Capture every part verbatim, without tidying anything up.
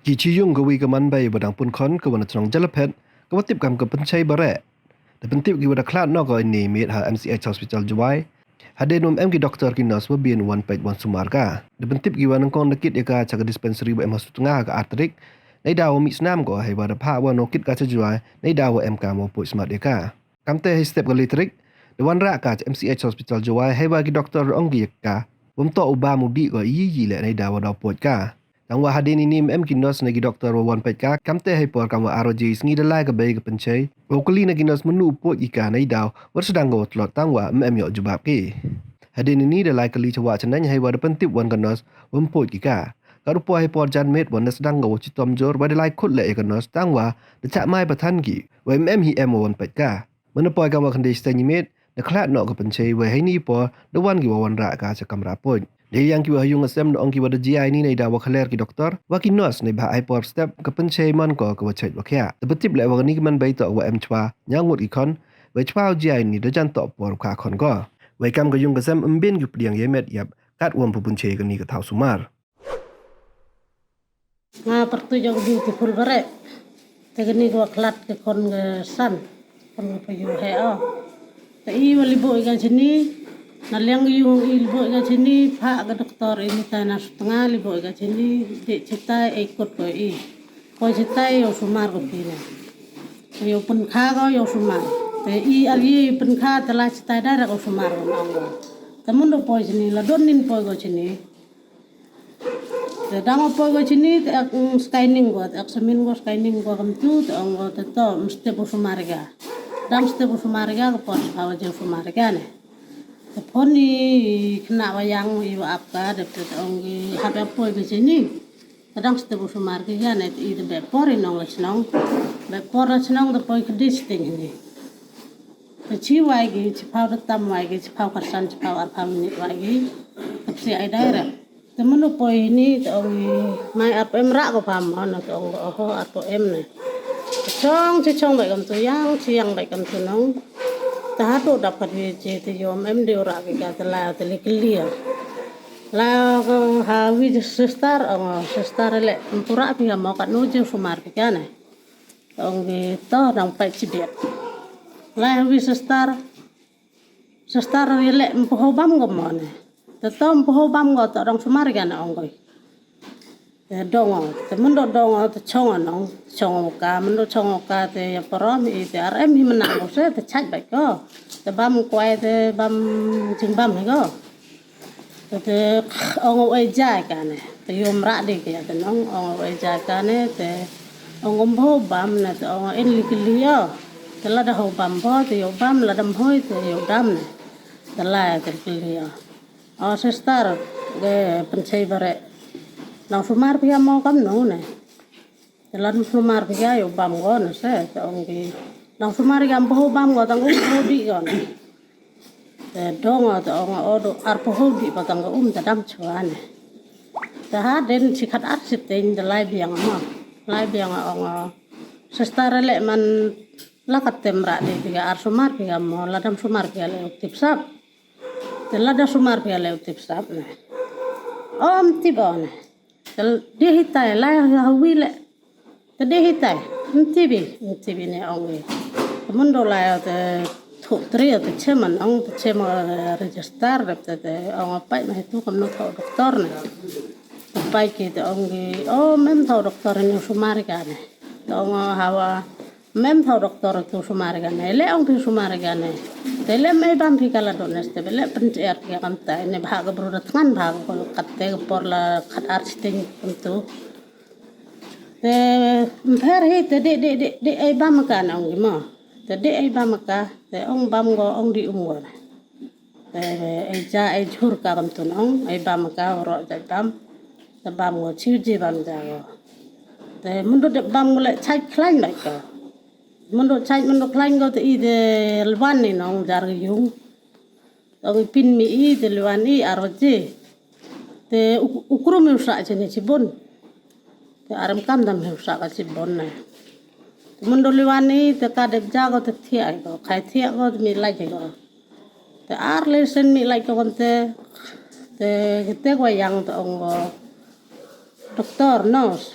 Ki chi yung ka wi ka man bei wa dang pun khon ka wa na chnong Jalaphet, ka wa tip kam ka Pynchei Bareh, da pyntip ki wa da khlad noh ka ini i miet ha M C H Hospital Jowai. Hadien wa em ki doktor ki nurse wa biang wan peit wan sumar ka. Da pyntip ki wa nyngkong da kit ya ka cha ka dispensary wa em ha Sutnga ha ka ar tarik. Neidaw wa mih snam ko, hei wa da phah wa noh kit ka cha Jowai, neidaw wa em ka mo puit smat ya ka. Kamte hei step ka le tarik, da wanrah ka cha M C H Hospital Jowai, hei wa ki doktor ong ki ya ka, wam toh u bam u dih ko, iyi iyi le neidaw wa da puit ka. Tang wa hadien ini em ki nurse ne ki doktor wa wan peit ka, kamte hei por kam wa ar waje sngi da lai ka bei ka Pynchei wa kylli na ki nurse mynnu u puit ya ka, neidaw wa sdang ko wa tlot, tang wa em yoh jubab ki. Hadien ini da lai kylli cha wa cha neng, hei wa da pyntip wan ka nurse wam puit ya ka. Ka rupa hei por jan miet wa na sdang ko wa chitom jur, wa da lai khut le ya ka nurse, tang wa da chah mai pathan ki wa em hi em wa wan peit ka. Mynda poi kam wa khyndai step i miet, da khlad noh ka Pynchei, wa heini i por da wan ki wa wanrah ka cha kamra puit. Dei yang ki wa ha yung ha sem da ong ki wa da jia ini neidaw wa khaler ki doktor wa ki nurse, neibhah hei por step ka Pynchei man ko ka wa chait wa khiah. Da pyntip le wa kani ka man bei toh wa em chwa ñiaw ngut ki khon, wa chwa u jia ini da jan toh por kha khon ko. Wa kam ka yung ka sem ym biang ki pdiang ya met yap, kat wam pu Pynchei kani ka thaw sumar. Nga pyrtuit yong Beautiful Bareh. Te kani ka wa khlad ka khon ka san, khon ka payu he o. Te i wa liboh i ka chini, na liang yung i liboh i ka chini, phah ka doktor i mitai na Sutnga liboh i ka chini, dih chitai ei kut ko i. Poi chitai yow sumar ko phi na. Yow pynkha ko yow sumar. Te i ar i pynkha te la chitai direct yow sumar ko na ong ko. Te mynda poi chini, la don nin poi ko chini. Te dang o poi ko chini, te ek, mm, scanning ko, te ek samin ko, scanning ko kamtu, te ong ko, te to, mstep u sumar ka. Dang step u sumar ka, ka por sa wa je u sumar ka ne. Te phone i khynnah wa yang i wa ap ka, dep te ong ki hap ya poi ko chini. Te dang step u sumar ka ya ne, te i te be por i nong la chnong. Be por la chnong, te poi khyndai step ini. Te chi wai ki, chi phaw da tam wai ki, chi phaw khatsan, chi phaw arphaw minit wai ki. Te psiah i direct. Te mynnu poi ini, te ong i, mai arphaw em rah ko pha mo, na te ong ko, oho, arphaw em ne. Te chong, chi chong bait kamtu yang, chi yang bait kamtu nong. Te hadooh dap khatwi chi, te yom em de u rah ki ka, te la, te le kylli ya. La ko ha wi sister, ong sister le, ym pu rah phi ka mo, katno je u sumar phi ka ne. Te ong ki to dang pait chi biat. Lai ha wi sister. Sister, i le ym pu ho bam ko mo ne. Te to ym pu ho bam ko, to dang sumar ka ne ong ko. Te dong o, te mynda dong o, te chong o nong, chong o ka, mynda chong o ka, te ya parom i, te ar em hi mynna ko se, te chait bait ko. Te bam kwai, te bam jingbam hi ko. Te, te ong o e jai ka ne. Te yom rah de ki ya te nong, ong o e jai ka ne, te ong o ym bho bam ne, te ong o in li kylli o. Te lada ho bam bho, te yow bam, lada ym hoi, te yow dam ne. Te lai te kylli o. O sister, ke Pynchei Bareh. Nang sumar phi ya mo kamno ne. Te lada ym sumar phi ka yow bam ko ne se, te ong ki. Nang sumar ka ym bho bam ko, tang um bho dih ko ne. Te dong o, te ong o, o do arphaw ho dih pa tang ka um, te dam chwa ne. Te hadien chi khat ar siteng te lai biang mo. Lai biang o ong o. Sister le man la kat te ym rah de phi ka, ar sumar phi ka mo, lada ym sumar phi ka le u tip sap. Te lada sumar phi ka le u tip sap ne. O ym tip o ne. Te dih hitai, lai ha wi le. Te dih hitai, ym tip i, ym tip i ne ong i. Te mynda lai te thuh tri te chem man ong, te chem, eh, register, dep te, te ong pait ma hitu kamno thoh doktor ne. Te pait ki te ong ki, o mem thoh doktor ne sumar ka ne. Te ong hawa, mem thoh doktor tu sumar ka ne, le ong phi sumar ka ne. Te le mei bam phi ka la do ne, te le pyncher phi ka kamtai ne, bha ka bru da thngan bha ka, katte ka por la khat ar siteng kamtu. Te ym pher hi, te de, de, de, de ei bam ka ne ong ki mo. Te de ei bam ka, te ong bam ko, ong di um ko. Te ei ja, ei jhur ka kamtu nong, ei bam ka, roh ja bam. Te bam ko, chi ji bam ja ko. Te mynda de bam ko le chait khlain bait ko. Mynda chait, mynda khlain ko te i te lwan ni nong, jar ka yung. Ong i pyn mi i te lwan i ar waje. Te u, u krum i u sah chini chibon. Te ar em kam dam i u sah ka chibon ne. Te mynda lwan i te ka dep ja ko te thiah ko, khai thiah ko te mi lait ko. Te ar le sen mi lait ko kon te, te kite ko yang te ong ko. Doktor, nurse.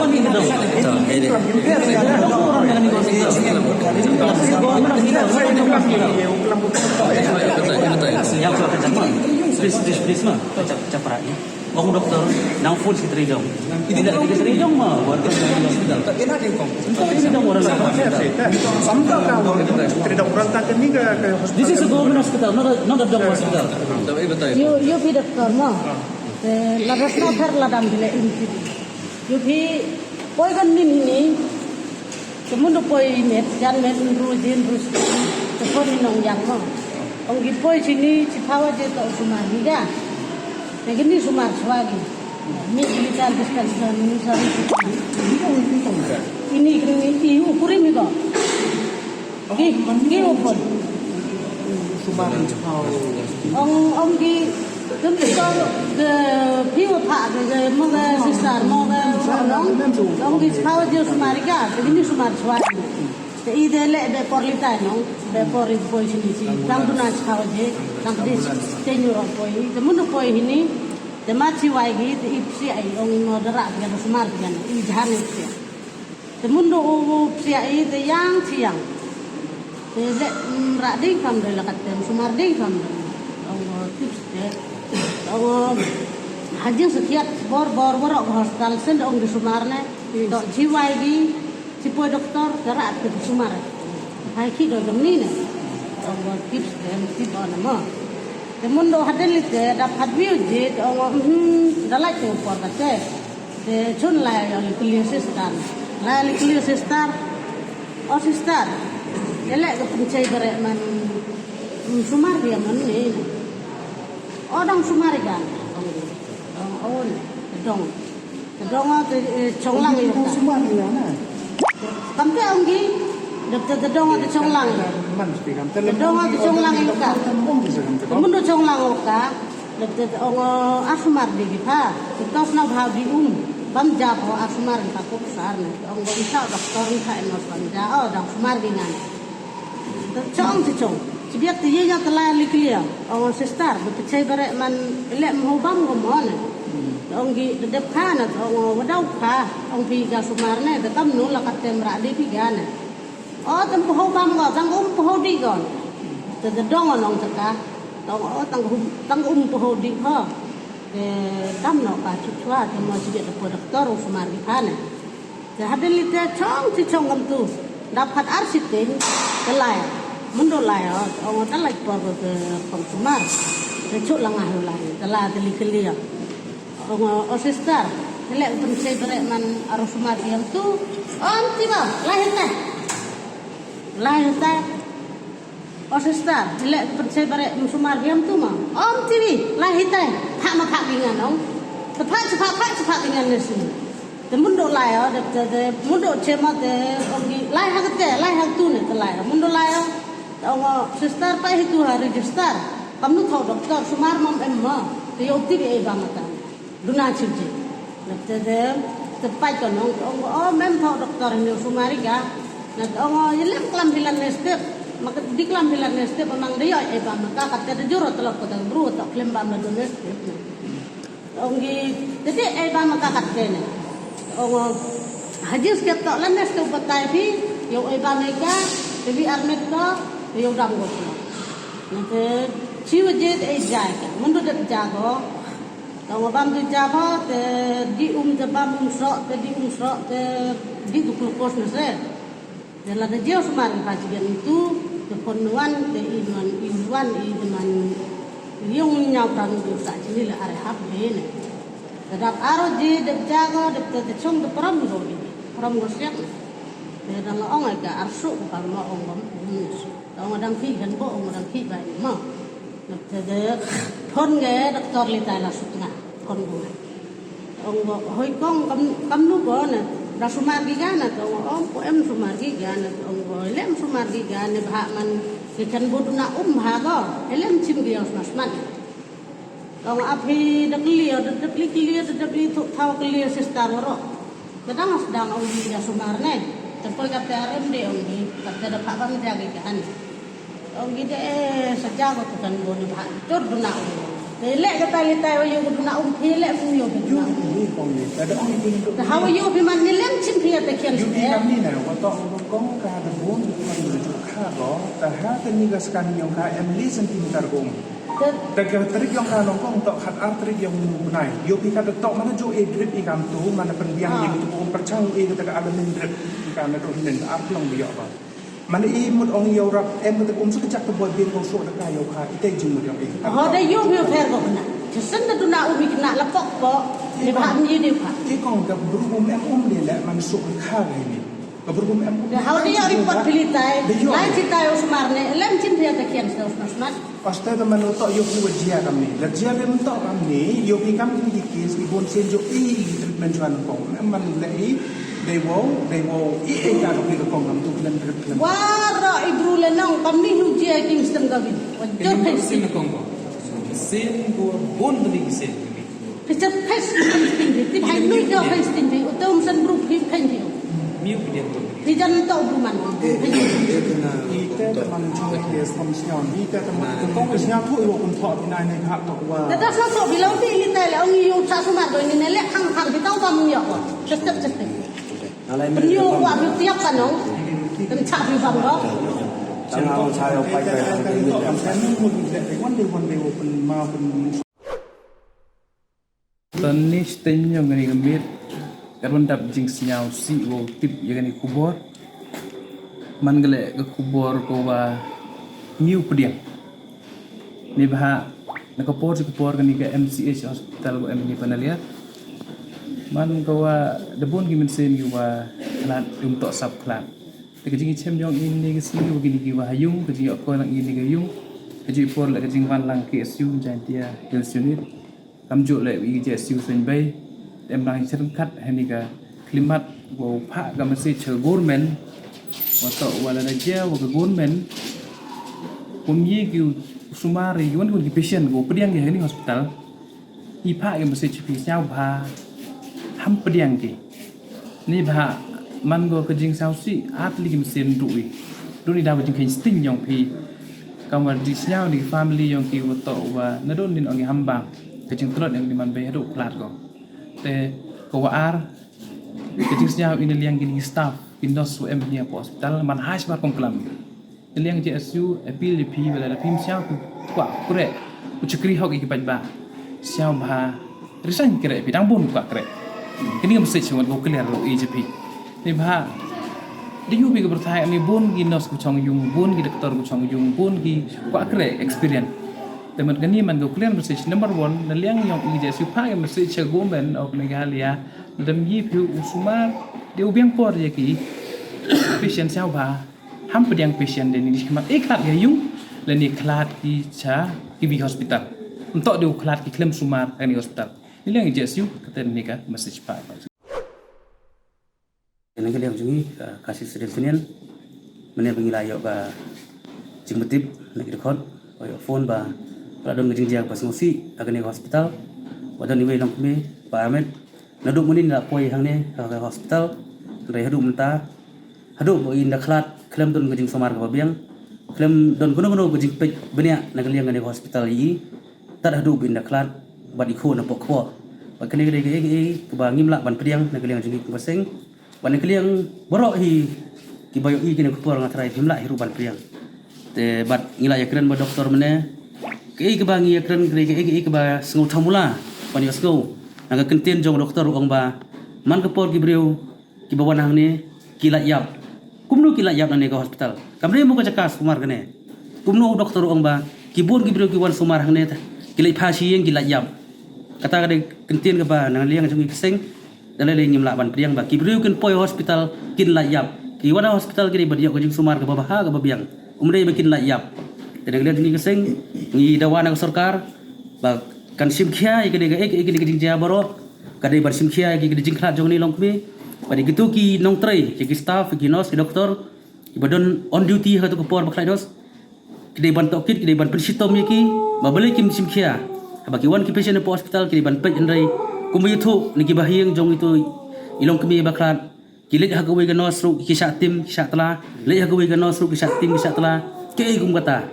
Ito, ito. Ito, ito. Government hospital. Ito, ito. Ito, ito. Please, please, please, ma. Chap, chap, rai. Ong doktor, nang full secretary dong. Ini dah secretary dong ma, worker di hospital. Secretary dong orang. Samtang secretary dong orang tak ni ke, ke hospital. This is a government hospital, not a, not a dog hospital. Yu, yu phi doktor ma. Te lada sna thar lada am bile inti. Yu phi poi kan min ni. Te mun da poi met, jan met, ynru, ynru, te poi ni nong yang mo. Ong ki poi chini, chiphawa je to sumar ni ga. Te kini sumar chwa ki. Mi ki tal distance ni sari. Ini kini, i u kuri mi ko. Ki, ki u poi. Sumar chwa. Ong, ong ki, tum ki ko, ke, phi u pha, ke, ke, mo ke sister, mo ke, ong, ong ki chiphawa je sumar ni ga, te kini sumar chwa. Te i de le be por li tai nong, be por i poi chini chi, dang duna chiphawa je, dang di tenyu ro poi, te mun da poi hini, te ma chi wai ki, te i psiah i, ong i mo da rah, te da sumar, te i jhan i psiah. Te mun da u psiah i, te yang chi yang. Te le, mm, rah ding kam de la kat te, sumar ding kam de. Ong o tips te, ong o, ha jingsakiat bor bor bor hospital sen ong di sumar ne, to chi wai ki, Chi poi doktor, te rah te sumar. Hai ki do jong ni ne. Ong o tips te, em tip o na mo. Te mun do hadel te, da phat view je, te ong o, hmm, da lai te por ka te. Te chun lai o li clear sister. Lai li clear sister. O sister. Ele ka pynchai bare man, mm, sumar dia man ni. O dang sumar ikan. Ong o, dong. Te dong o te, eh, chonglang i ka. Kam te ong ki, dep te, te dong o te chonglang. Te dong o te chonglang i ka. Te mun do chonglang o ka, dep te, te ong o, ar sumar di ki pha. Te tos na bha di um. Bam ja pho ar sumar di ka ko sar ne. Te ong o, i sa doktor i sa, em o bam ja, o dang sumar di ngan. Chong, chi chong. Chi biak te ye ya te lai li clear. Ong o sister, be pynchai bare man le mo bam ko mo ne. Ong ki da dep kha na, ong o wa dau kha. Ong phi ka sumar ne, te kam nu la kat te em rah di phi ka ne. O, te em pho bam ko, tang um pho di ko. Te, te dong o nong te ka. Ong o, tang um, tang um pho di ko. Te kam no ka chu chwa, te mo chi biak te poi doktor, u sumar ki pha ne. Te hadel i te chong chi chong kam tu. Da phat ar siteng, te lai. Mun do lai o, ong o da lai por ko te pang sumar. Te chu la nga hu lai, te lai te li clear. Ong o, o sister, te le pynchai bare man ar sumar em tu. Om ti ba, lai hete. Lai hete. O sister, te le pynchai bare sumar em tu ma. Om ti bi, lai hete. Pha ma pha ki ngan ong. Te pha chi pha, pha chi pha ki ngan ne si. Te mun do lai o, te, te, te, mun do che ma te, ong ki, lai ha ka te, lai ha tu ne, te lai o. Mun do lai o, Ong o, sister, pait hi tu ha register. Kamnu thoh doctor, sumar mom em mo. Te yow tip e ba mata. Duna chim chim. Nap te de, te pait ko nong, ong o, mem thoh doctor, ni sumar i ka. Na ong o, ye lem klam hi la next step. Maka di klam hi la next step, mang de yoh e ba mata, kat te de juro telok ko ta bru, to klem ba ma du next step. Ong ki, te de e ba mata kat te ne. Ong o, hajis ke to la next step batai phi, yow e ba me ka, te bi armet ko, te yow dam ko. Na te, chi waje te e jai ka, mun du de ja ko. Ong o bam du ja ko, te di um te bam um so, te di um so, te di du glucose na se. Te la da jia sumar i pha chi gen tu, te phone wan, te i man, i wan, i man, yung nyaw tang du sa chi ni la are hap de ne. Te dap aro ji, dep ja ko, dep te, te chung te prom ko di, prom ko siak. Te da la ong ai ka arsu ko ka ma ong bam, ong dang phi hen bo, ong dang phi ba ni ma. Nap te de phone nge doctor li tai la suk nga, kon ko nga. Ong ko, hoi kong, kam, kamnu ko ne, da sumar ki ga ne, ong ko, ong ko em sumar ki ga ne, ong ko, lem sumar ki ga ne, bha man, ki kan bud na um bha ko, e lem chim ki yaw smat smat. Ong ap hi da kli, da, da kli kli, da, da kli thuk thaw kli sister waro. Kadang sdang ong hi da sumar ne. Te poi kate arem de ong hi, kate da pha bam ja ki ka ne. Ong ki de, eh, sa ja ko tu kan bo ni bha. Tur duna um. Te le ka tai le tai wa yoh ko duna um, te le um yoh ko duna um. Yoh ko ni, ta da ong ni tu. Ta ha wa yoh phi man ni lem chim phi ya te kian. Yoh phi kam ni na, wa to ong kong ka da bon, du kan du ju kha ko. Ta ha te ni ka skan yong ka em li centimeter ko. Te ka tarik yong ka nong kong to khat ar tarik yong u bnai. Yoh phi ka da to man ju e drip i kam tu, man pynbiang i tu ko pyrchang i ka ta ka alamin drip i ka na tu hinen ar klong bi yoh ba. Man i mut ong yow rap, em te um sa ka jak te boi bin ko so da ka yow kha, i te jing mut yong i. Ho da yow yow pher ko kna. Chesen da duna um i kna la pok pok. Ni pha mi ni pha. Ti kong ka bru um em um de le man so ka kha ga ni. Ka bru um em um. Da hau da yow report pili tai. Da yow. Lai chi tai u sumar ne. Lem chin pia ta kian sa u sumar sumar. Oste da man u to yow ku jia kam ni. La jia lem to kam ni. Yow ki kam ki case i bon sen jo i treatment chuan ko. Em man le i. Dei wow, dei wow, i e ka ka pli ka kong kam tu klen klen. Waro i bru le nong, kam ni hu jia ki stem ka bin. Wa jor phe sin kong ko. Sin ko bon bni ki sin. Phe chap phe sin phe sin phe. Ti hai nui ka phe sin phe. U tom san bru phe phe phe. Miu ki dia ko. Ti jan to bru man ko. I te te man chong ke som sñiaw. I te te man kong sñiaw tu i wa kun thok i nai nai ka to wa. Te ta sa so bi lo ti ni te le ong i yung cha sumar do ni ne le hang hang bi tau bam yo ko. Chestep chestep. Pynyoh wa bi tiap ka nong. Kan cha bi bam ko. Tang au cha yo pai pai. One day, one day, open mouth and Tani steng yong kani ka miet, ka run dap jingsñiaw si wow tip ya kani khubor. Man ka le ka khubor ko wa miu pdiang. Ni bha, na ka por si ka por kani ka M C H hospital ko em ni Panalia. Man ka wa da bun ki mynsiem ki wa khlad, um toh sap khlad. Te ka jingchem yong i ni ka sngi wa kini ki wa ha yung, ka jingyoh ko lang i ni ka yung. Ka jingpor le ka jingwan lang K S U, Jaintia Hills Unit. Kamjooh le i J S U Seiñbei, em lang i chyrngkat hani ka klimat wow phah ka message cha government, wa toh wa lada jia wa ka government, kum ye ki u sumar i wan kum ki patient wow pdiang ki hani hospital, i phah ka message phi sñiaw bha, ham pdiang ki. Ni bha man ko ka jingsñiaw si, at li ki mynsiem du i. Du ni daw ka jingkheiñ sting yong phi. Kam wa jingsñiaw ni family yong ki wa toh wa, na du ni ong i hambang. Ka jingtlot yong ni man bei hadu khlad ko. Te ka wa ar, ka jingsñiaw i na liang ki ni staff, ki nurse wa em ni ha hospital, man hash bar kong klam. Liang J S U, appeal ya phi, wa lada phim sñiaw ku kwah kreh, u chakri hok i ki paidbah. Sñiaw bha, resign kreh, phi dang bun kwah kreh. Kini ka message wa ko clear ro i je phi. Ni bha, da yoh phi ka pyrthai, ni bun ki nurse ku chong yung, bun ki doctor ku chong yung, bun ki kwah kreh experience. Te man kani man ko clear message number one, na liang yong i J S U phah ka message cha government of Meghalaya, na dam yi phi u sumar, de u biang por ya ki patient sñiaw bha. Ham pdiang patient de ni di khmat i khlad ya yung, le ni khlad ki cha ki bi hospital. Ntok de u khlad ki khlem sumar ka ni hospital. Ni liang i J S U, kate ni ka message pa. Kani ka liang jong i, ka, ka si sdel snian. Mane ba ngi la yoh ka jingmutip na ki dkhot, wa yoh phone ba la don ka jingjia ba sngewsih ha kani ka hospital. Wa don iwei i longkmie, pa Ahmed. Naduh mynnin la poi hangne ha ka hospital, hynrei haduh mynta, haduh ba i da khlad, khlem don ka jingsumar kaba biang, khlem don kano kano ka jingpeit bniah na ka liang kani ka hospital i. Tad haduh ba i da khlad, bad i khoo na poh kpoh. Bad kani ka dei ka, ka, kaba ngim lah ban pdiang na ka liang jong ngi kum ka seng. Bad na ka liang baroh hi kiba yoh i kani ka khubor nga tharai ngim lah hi ruh ban pdiang. Te bad ngi la yakren bad doktor mynne. Ka, kaba ngi yakren ka dei ka, ka, kaba sngew thamula. Ban yoh sngew na ka kyntien jong doktor u ong ba man ka por ki briew kiba wan hangne ki lait yap. Kumno ki lait yap na kani ka hospital? Kam dei mo ka jaka sumar kane. Kumno u doktor u ong ba ki bun ki briew ki wan sumar hangne ta ki lait pha shi ïing ki lait yap. Kata ka dei ka kyntien kaba na ka liang jong ngi ka seng. Da lei lei ngim lah ban pdiang ba ki briew kin poi hospital kin lait yap. Ki wan hospital ki dei ban yoh ka jingsumar kaba bha kaba biang. Um dei ba kin lait yap. Te na ka liang jong ngi ka seng, ngi dawa na ka sorkar ba kan shim khia ïa kani ka, ïa kani ka jingjia baroh. Ka dei ban shim khia ïa kani ka jingkhlad jong kini i longkmie. Bad ïa kito ki nongtrei, ïa ki staff, ïa ki nurse, ki doktor, kiba don on duty ha kato ka por ba khlaiñ nurse, ki dei ban tohkit, ki dei ban pynshitom ïa ki ba balei kim shim khia. Haba ki wan ki patient hapoh hospital ki dei ban peit, hynrei kumba ïathuh na kiba ha ïing jong ito i longkmie ba khlad, ki leit ha kawei ka nurse ruh ki shah tim ki shah tla, leit ha kawei ka nurse ruh ki shah tim ki shah tla. Kaei kum kata?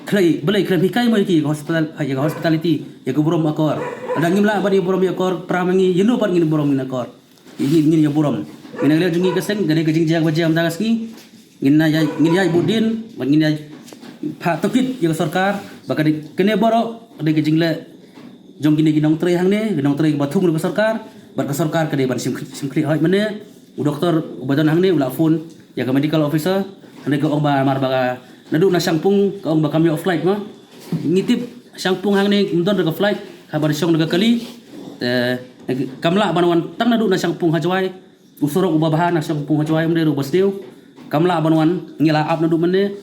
Khlei, balei khlem hikai mo ïa ki ka hospital, ïa ka hospitality, ïa ka burom akor? Lada ngim lah ban ïa burom ïa akor, para ma ngi ïano pat ngin burom ngin akor? Ngin, ngin ïa burom. Ngi na ka liang jong ngi ka seng, ka dei ka jingjia ba jia mynta ka sngi. Ngin na ïai, ngin ïai bud dien, bad ngin ïai pha tohkit ïa ka sorkar ba ka dei kane baroh ka dei ka jingleh jong kine ki nongtrei hangne, ki nongtrei ba thung na ka sorkar. Bad ka sorkar ka dei ban shim khlieh, shim khlieh hoi. Mynne u doktor uba don hangne u la phone ïa ka medical officer, hynrei ka ong ba mar ba ka naduh na Shangpung ka ong ba kam ïoh flight ma. Ngi tip Shangpung hangne ym don re ka flight, haba da shong da ka kali. Te kam lah ban wan tang naduh na Shangpung ha Jowai. U surok uba bha na Shangpung ha Jowai ym dei ruh ba sniew. Kam lah ban wan, ngi la ap naduh mynne.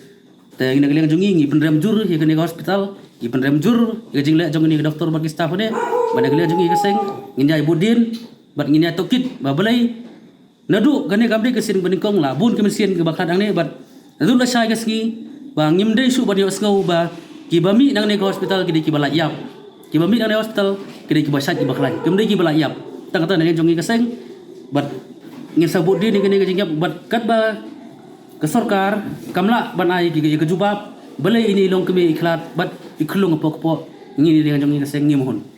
Te ngi na ka liang jong ngi ngi pynrem jur ïa kane ka hospital, ngi pynrem jur ïa ka jingleh jong kine ki doktor bad ki staff hangne. Bad na ka liang jong ngi ka seng, ngin ïai bud dien bad ngin ïai tohkit ba balei naduh kane kam dei ka sien banyngkong, la bun ki mynsiem kiba khlad hangne, bad naduh lashai ka sngi ba ngim dei shuh ban ïohsngew ba kiba mih na kane ka hospital ki dei kiba lait yap. Kiba mih na kane ka hospital ki dei kiba shait kiba khlaiñ, kim dei kiba lait yap. Tang kata na ka liang jong ngi ka seng, bad ngin sa bud dien ïa kane ka jingïap, bad katba ka sorkar kam lah ban ai ki, ki, ki jubab, balei ini i longkmie i khlad bad i khyllung hapoh kpoh. Ngi na ka liang jong ngi ka seng ngim hun.